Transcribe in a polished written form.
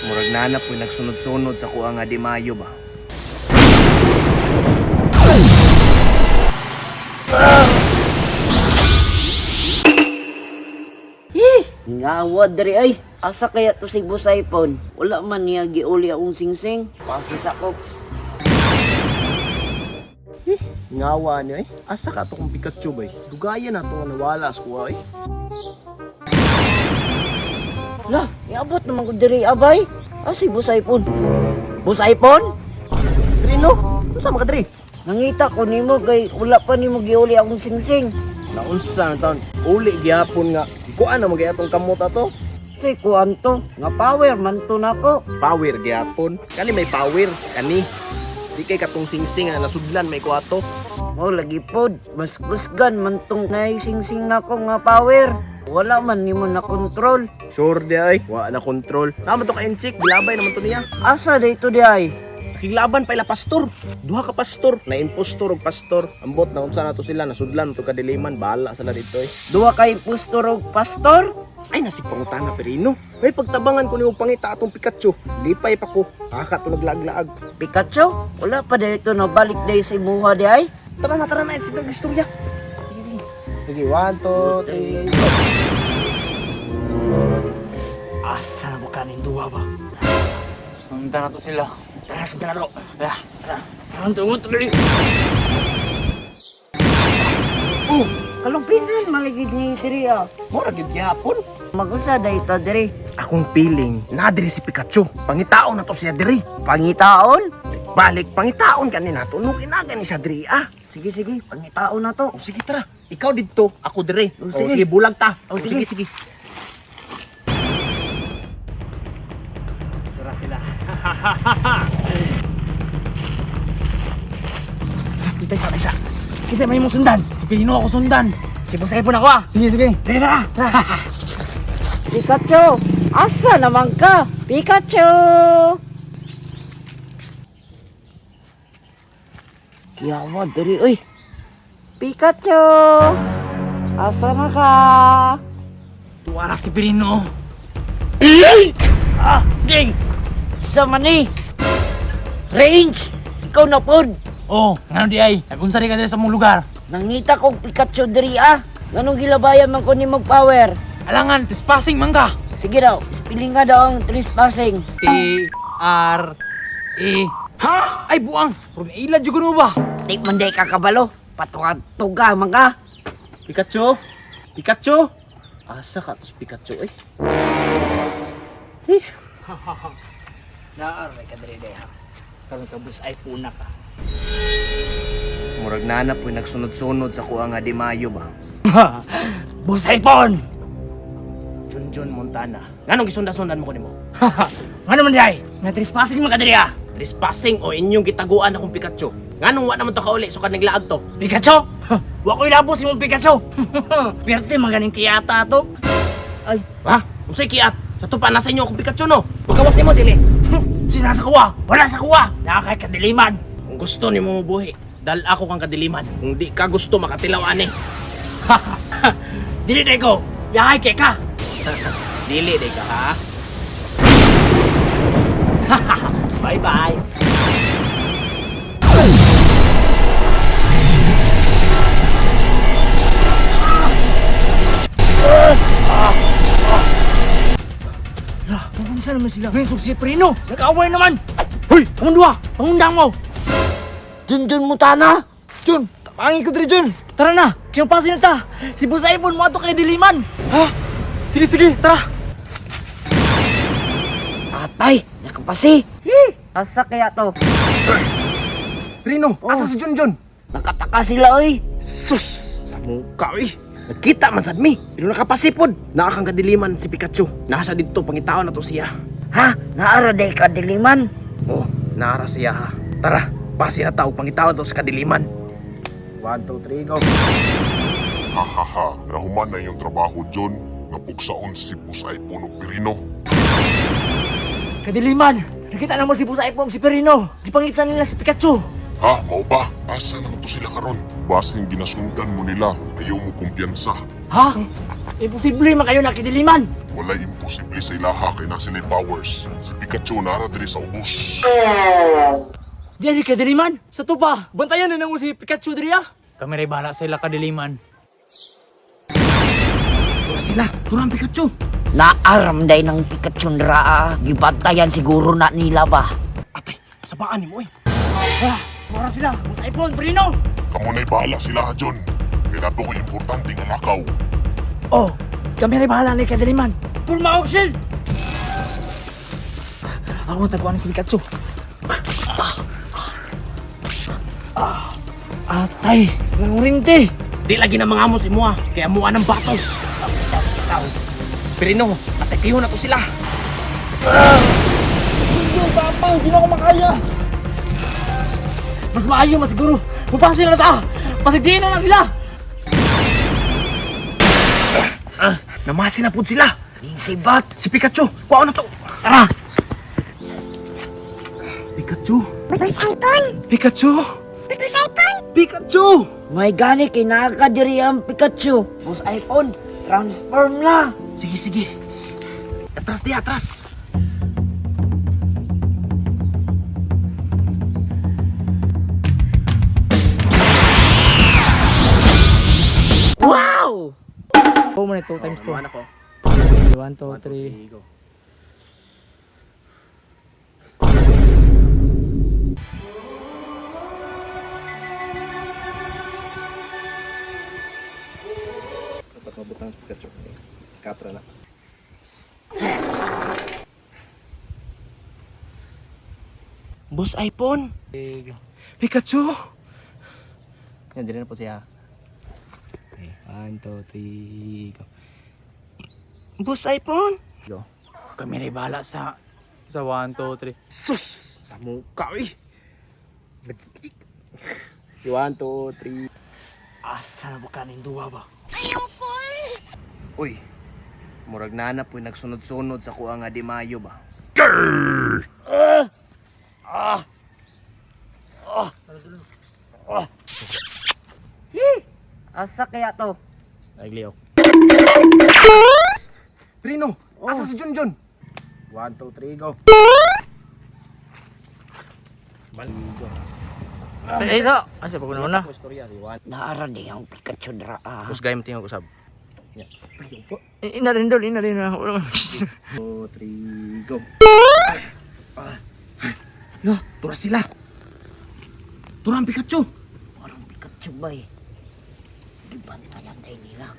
Murag nana po'y nagsunod-sunod sa kuha nga di mayo ba. Ngawa diri ay. Asa kaya to si Boss iPhone? Wala man niya giuli akong singsing. Pasis ako. Ngawa niyo eh. Asa ka to kung Pikachu ba eh? Dugayan na to nga nawala sa kuha eh. Lah, iabot naman ko diri abay. Asa si Boss iPhone? Boss iPhone? Trino, unsa man ka diri? Nangita ko nimo kay wala pa nimo giuli akong singsing. Naunsa na taon? Uli gihapon nga. Kuha na magay atong kamot ato. Say kuan to, nga power man to nako. Power gihapon. Kani may power kani. Di kay katong singsing nga nasudlan may kuha to. Mao lagi pod, mas kusgan man tong naisingsing nako nga power. Wala man nimo na kontrol. Sure di ay. Wa na control. Tama to ka chick, gilabay naman to niya. Asa dito di ay? Nakiglaban pa ila pastor. Duha ka pastor, na impostor og pastor. Ambot na unsa na to sila nasudlan to kadiliman, bahala sila dito eh. Duha kay impostor og pastor? Ay nasi pangutana perino. May pagtabangan ko nimo pangita atong Pikachu. Lipay pa ko. Kaka to naglaag-laag. Pikachu? Wala pa dito na balik day sa imuha di ay. Tara na, sige istorya. Sige, sige. Sige, 1 2 3 go. Asa na buka ning duha ba? Sundan na to sila. Tara, sundan na to. Tara, tara. Tara, tungo tuloy. Oh, kalumpinan maligid ni diri ah. Mura gid gihapon. Magunsa day ta diri. Akong feeling, na diri si Pikachu. Pangitaon na to siya diri. Pangitaon? Balik pangitaon kani nato nung inaga ni siya diri ah. Sige sige, pangitaon na to. O sige tara. Ikaw didto, ako dire. O, O, sige. sige, bulag ta. O, sige. sige, sige. Tara sila. Kita isa, isa. Kasi may mong sundan. Si Pilino ako sundan. Si Boss Epon ako ah. Sige, sige. Sige, tara. Tara. Pikachu, asa naman ka? Pikachu! Yawa diri oy. Pikachu! Asa na ka? Tuwa na si Pilino. Ah, ging. Sa mani? Range! Ikaw na pod. Oh, ngano di ay? Nagunsa di ka diri sa mong lugar. Nangita kog Pikachu diri ah. Nganong gilabayan man ko ni power? Alangan, trespassing man ka. Sige daw, spelling nga daw ang trespassing. T R E. Ha? Ay buang. Puro ila jud mo ba? Di man day kakabalo. Patuwag tuga man ka. Pikachu! Pikachu! Asa ka to si Pikachu eh? Naar may ka diri ha. Karon ka bus ay puna ka. Murag nana po'y nagsunod-sunod sa kuha nga di mayo ba. Bus iPhone. Junjun Montana. Nganong gisundan-sundan mo ko nimo? Ngano man di ay? Nga trespassing man ka diri ah. Trespassing o inyong gitaguan akong Pikachu. Nganong wa naman to kauli sukad naglaag to. Pikachu! Wa ko'y labos imong Pikachu. Perte man ganing kiyata to. Ay, Ha? Unsay kiat? Sa tupa nasa inyo akong Pikachu no. Pagawas nimo dili. Sina sa kuwa, wala sa kuwa. Nakakay kadiliman. Kung gusto nimo mabuhi, dal ako kang kadiliman. Kung di ka gusto makatilaw ani. Dili day ko. Yahay kay ka. Dili day ka ha. Bye bye. Lah, pupunsa naman sila. Ngayon, si Prino. Nag-away naman. Hoy, kamong duha. Pangundang mo. Junjun Mutana! Jun, tapangi ko diri Jun. Tara na, kinupasin na ta. Si Boss Iphone mo ato kay Diliman. Ha? Sige sige, tara. Atay, nakapasi. Asa kaya to? Rino, asa si Junjun? Nakataka sila oy. Sus! Sa mukha eh. Nagkita man sad mi. Pero nakapasipod. Naa kang kadiliman si Pikachu. Nasa didto pangitaon na to siya. Ha? Naara day kadiliman. Oh, naara siya ha. Tara, pasi na tao pangitaon to sa kadiliman. 1, 2, 3, go. Hahaha, nahuman na iyong trabaho, John. Napugsaon si Pusay Puno Pirino. Kadiliman. Nakita na mo si Boss iPhone si Perino. Gipangitan nila si Pikachu. Ha, mao ba? Asa naman to sila karon? Basin ginasundan mo nila, ayaw mo kumpiyansa. Ha? Imposible man kayo nakidiliman. Walay imposible sa ilaha kay na sila'y powers. Si Pikachu nara diri sa ubos. Di si kadiliman. Sa tupa, bantayan na namo si Pikachu diri ah. Kami ray bahala sa ila kadiliman. Tura sila. Tura ang Pikachu. Naaram day ng Pikachu raa. Gibantayan siguro na nila ba. Atay, sabaan nimo oy. Ah, mura sila. Boss iPhone, Perino. Kamo na'y bahala sila, John. Kay nato ko'y importante nga lakaw. Oh, kami ray bahala ni kadiliman. Purma og shield. Ako taguan si Pikachu. Atay, nangurinte. Di lagi na mga amos imuha, kaya muha ng batos. Taw, taw. Perino, atay kayo na to sila. Yung tapang, di na ako makaya. Mas maayo, mas siguro. Mupasin na ta. Pasigdiin na lang sila. Namasi na pud sila. Ning sibat. Si Pikachu, kuha na to. Tara. Pikachu. Pikachu. Pikachu. May gani kay naa ka diri ang Pikachu. Boss iPhone, transform na. Sige, sige. Atras di, atras. Wow! Go mo na 2 times 2. Ano ko? 1, 2, 3. Go. Dapat mabutang si Pikachu. Katra na. Boss iPhone. Pikachu. Yan, dire na po siya. Okay, 1, 2, 3, go. Boss iPhone. Go. Kami ray bahala sa 1, 2, 3. Sus! Sa mukha, eh. 1, 2, 3. Asa na ba kaning duwa ba? Uy, murag nana po'y nagsunod-sunod sa kuha nga di mayo ba? Asa kaya to? Nagliok. Prino, asa si Junjun? 1, 2, 3, go. Maligo. Eh, isa. Asa pa ko na. Istorya, si 1. Naara di ang Pikachu raa. Tapos gaya mo tingnan ko sab. Ina rin dol, ina rin. Wala man. 2, 3, go. Yo, tura sila. Tura ang Pikachu. Parang Pikachu ba eh. Gibantayan day nila.